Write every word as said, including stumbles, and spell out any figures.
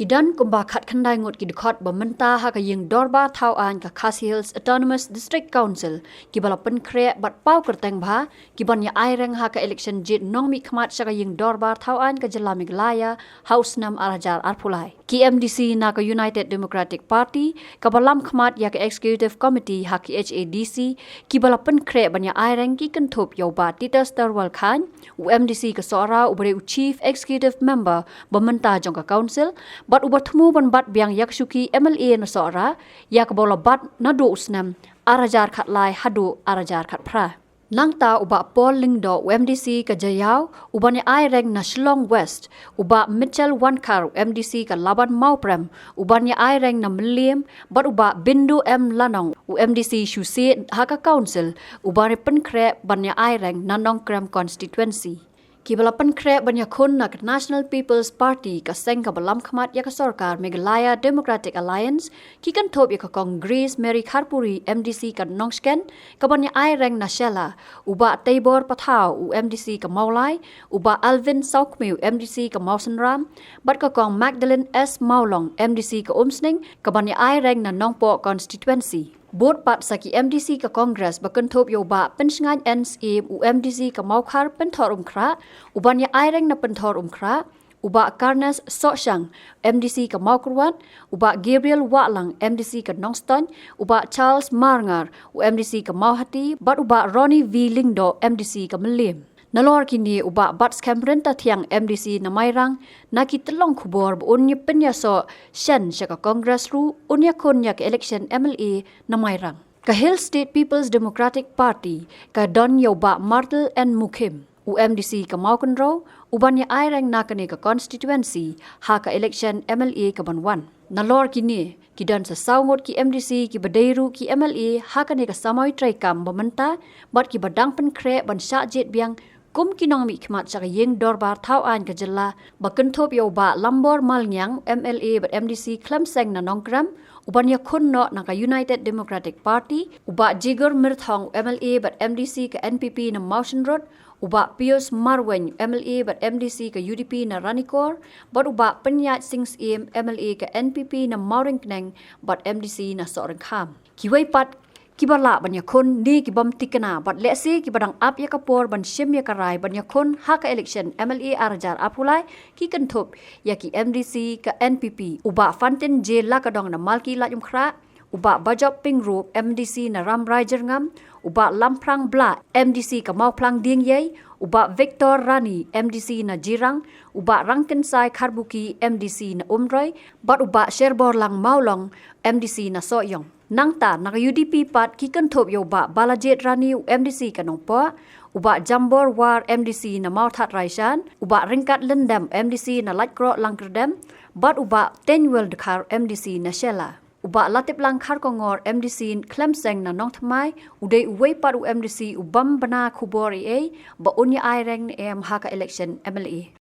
Ki don kumba khatkhyndai ngut ki dkhot ba mynta ha ka ïing dorbar thaw aiñ ka Khasi Hills Autonomous District Council, kiba la pynkhreh bad paw kyrteng bha ki ban ïa aireng ha ka election jied nongmihkhmat sha ka ïing dorbar thaw aiñ ka jylla Meghalaya ha u snem ar hajar arphew lai. Ki M D C na ka United Democratic Party, kaba lam khmat ïa ka Executive Committee ha ka H A D C, kiba la pynkhreh ban ïa aireng ki kynthup ïa u Bah Titus Tyrwel Chyne, u M D C ka Sohra, uba dei u Chief Executive Member ba mynta jong ka Council, bad uba thmu ban bat biang ïa ka shuki M L A na Sohra, ïa kaba u la bat naduh u snem ar hajar khatlai haduh ar hajar khatphra. Nangta u Bah Paul Lyngdoh, u M D C ka Jaïaw, u ban ïa aireng na Shillong West, u Bah Mitchell Wankhar, u M D C ka Laban Mawprem, u ban ïa aireng na Mylliem, bad u Bah Bindu M Lanong, u M D C shuh shuh ha ka Council, u ban ïa pynkhreh ban ïa aireng na Nongkrem Constituency. Kiba la pynkhreh ban ïakhun na ka National People's Party, ka seng kaba lam khmat ïa ka sorkar, Meghalaya Democratic Alliance, ki kynthup ïa ka Kong Grace Mary Kharpuri, M D C ka Nongshken, ka ban ïa aireng na Shella, u Bah Teibor Pathaw, u M D C ka Mawlai, u Bah Alvin Sawkmie, u M D C ka Mawsynram, bad ka Kong Magdalene S Mawlong, M D C ka Umsning, ka ban ïa aireng na Nongpoh Constituency. Bud pat sa ki M D C ka Congress ba kynthup ïa u Bah Pynshngain N Syiem, u M D C ka Mawkhar Pynthorumkhrah, u ban ïa aireng na Pynthorumkhrah, u Bah Carnes Sohshang, M D C ka Mawkyrwat, u Bah Gabriel Wahlang, M D C ka Nongstoiñ, u Bah Charles Marngar, u M D C ka Mawhati, bad u Bah Ronnie V Lyngdoh, M D C ka Mylliem. Nalor kine u Bah Batskhem Ryntathiang, M D C na Mairang, na ki tyllong khubor ba un ïa pynïasoh shen sha ka Congress ruh, un ïakhun ïa ka election M L A na Mairang. Ka Hill State People's Democratic Party ka don ïa u Bah Martel N Mukhim, u M D C ka Mawkynrew, u ban ïa aireng na kane ka constituency ha ka election M L A ka ban wan. Nalor kine, ki don sa saw ngut ki M D C kiba dei ruh ki M L A ha kane ka samoi treikam ba mynta, bad kiba dang pynkhreh ban shah jied biang kum ki nongmihkhmat sha ka ïing dorbar thaw aiñ ka jylla, ba kynthup ïa u Bah Lambor Malngiang, M L A bad M D C khlem seng na Nongkrem, u ban ïakhun noh na ka United Democratic Party, u Bah Jigur Myrthong, M L A bad M D C ka N P P na Mawshynrut, u Bah Pius Marwein, M L A bad M D C ka U D P na Ranikor, bad u Bah Pynïaid Sing Syiem, M L A ka N P P na Mawryngkneng, bad M D C na Sohryngkham. Kiwei pat kiba lah ban ïakhun ne kibym thikna, bad lehse kiba dang ap ïa ka por ban shim ïa ka rai ban ïakhun ha ka election M L A ar hajar arphew lai, ki kynthup ïa ki M D C ka N P P, u Bah Fantin J Lakadong na Malki Laitumkhrah, u Bah Bajop Pyngrope, M D C na Rambrai Jyrngam, u Bah Lamphrang Blah, M D C ka Mawphlang Diengiei, u Bah Victor Rani, M D C na Jirang, u Bah Rangkynsai Kharbuki, M D C na Umroi, bad u Bah Sherborlang Mawlong, M D C na Sohiong. Nangta, na ka U D P pat ki kynthup ïa u Bah Balajied Rani, u M D C ka Nongpoh, u Bah Jambor War, M D C na Mawthadraishan, u Bah Ryngkat Lyndem, M D C na Laitkroh Langkyrdem, bad u Bah Teiñwel Dkhar, M D C na Shella. U Bah Latiplang Kharkongor, M D C khlem seng na Nongthymmai, u dei uwei pat u M D C u bym bna khubor ei ei ba un ïa aireng ne em ha ka election M L A.